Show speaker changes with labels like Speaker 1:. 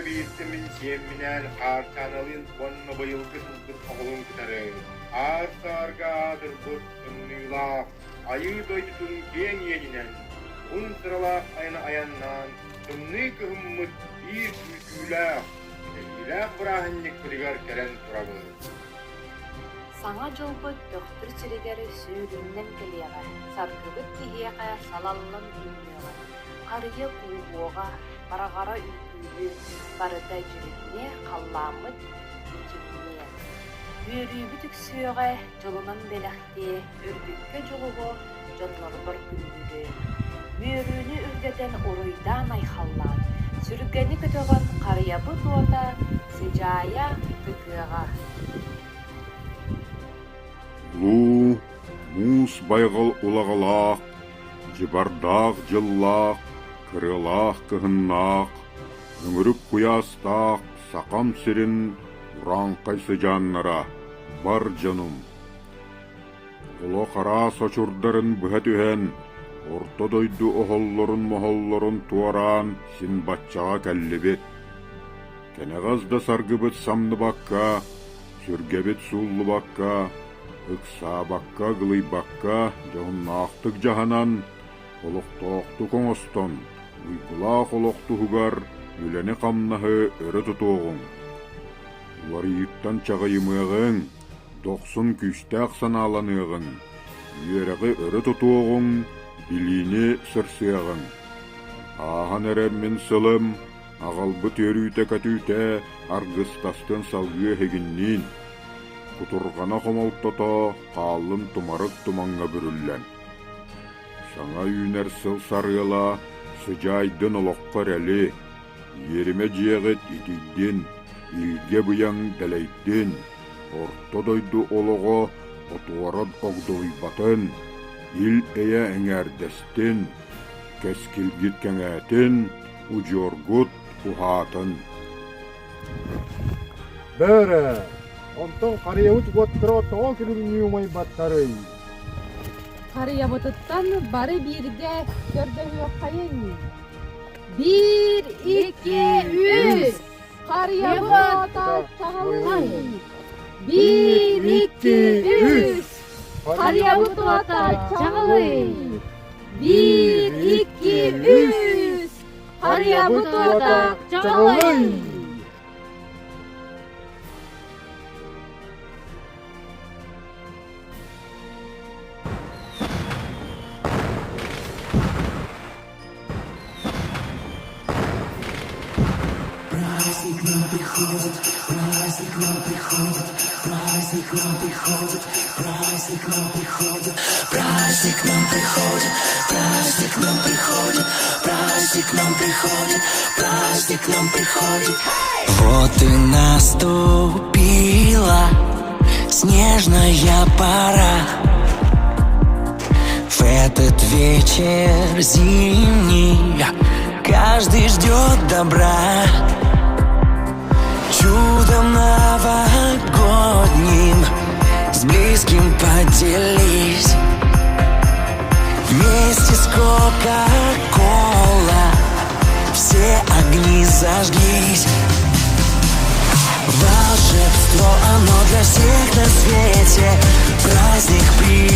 Speaker 1: биирдэ мин сиэмминээн Хаарчааналыын уонна быйылгы сылбыт оҕолун кытары аар-саарга аатырбыт тымныылаах Айыы дойдутун киэҥ иэнинэн уһун сыралаах айаны айаннаан тымныы кыһыммыт биир күүтүүлээх, кэтэһиилээх бырааһынньыкпытыгар кэлэн турабыт.
Speaker 2: Саҥа дьылбыт Төхтүр сиригэр сүүрүннэн кэлиэҕэ, саргыбыт киһиэхэ салаллан үүнүөҕэ, харыйа кууһуоҕа, бараҕара үҥкүүлүө, барыта дьүрүнүө, халлааммыт мичиҥниэ. Үөрүүбүт үксүөҕэ, дьолунан бэлэхтиэ, үрдүккэ дьулуһуо, дьоннорбор күндүлүө. Үөрүүнү үрдэтэн уруйдаан-айхаллаан, сүргэни көтөҕөн харыйабыт уота сыдьаайа тыгыаҕа.
Speaker 3: Улуу муус байҕал улаҕалаах, дьыбардаах дьыллаах, кырыалаах кыһыннаах, өҥүрүк куйаастаах Сахам сирин урааҥхай сыдьааннара, бар дьонум! Олох араас очурдарын быһа түһэн, орто дойду оһоллорун-моһоллорун туораан син баччаҕа кэллибит. Кэнэҕэс да саргыбыт самныбакка, сүргэбит сууллубакка, ыксаабакка-ыгылыйбакка дьоһуннаахтык дьаһанан, олохтоохтук оҥостон, уйгулаах олох туһугар үлэни-хамнаһы өрө тутуоҕуҥ. Уларыйыыттан чаҕыйымыаҕыҥ, дохсун күүстээх санааланыаҕыҥ, үөрэҕи өрө тутуоҕуҥ, билиини сырсыаҕыҥ. Ааһан эрэр мин сылым, аҕалбыт үөрүүтэ-көтүүтэ аргыстастын салгыы эһигинниин. Кутурҕана хомолтото хааллын тумарык тумаҥҥа бүрүллэн. Саҥа үүнэр сыл сарыала сыдьаайдын олоххо эрэли, Иэримэ дьиэҕит итийдин, илгэ-быйаҥ дэлэйдин, орто дойду олоҕо отуора огдолуйбатын, ил-эйэ эҥээрдэстин, кэскилгит кэҥээтин, удьуоргут уһаатын.
Speaker 4: Бөрө, онтон харыйабыт уоттара тоҕо күлүмнүү умайбаттарый?
Speaker 5: Харыйабытыттан бары бииргэ көрдөһүөххэйиҥ. Биир, икки, үс! Харыйабыт чаҕылый! Биир, икки, үс! Харыйабыт уота чаҕылый! Биир, икки, үс! Харыйабыт уота чаҕылый!
Speaker 6: Праздник нам приходит, праздник нам приходит, праздник нам приходит, праздник нам приходит, праздник нам приходит, праздник нам приходит, праздник нам приходит, праздник нам приходит. Вот и наступила снежная пора. В этот вечер зимний каждый ждет добра. Чудом новогодним с близким поделись. Вместе с Кока-Кола все огни зажглись. Волшебство, оно для всех на свете. Праздник пришел.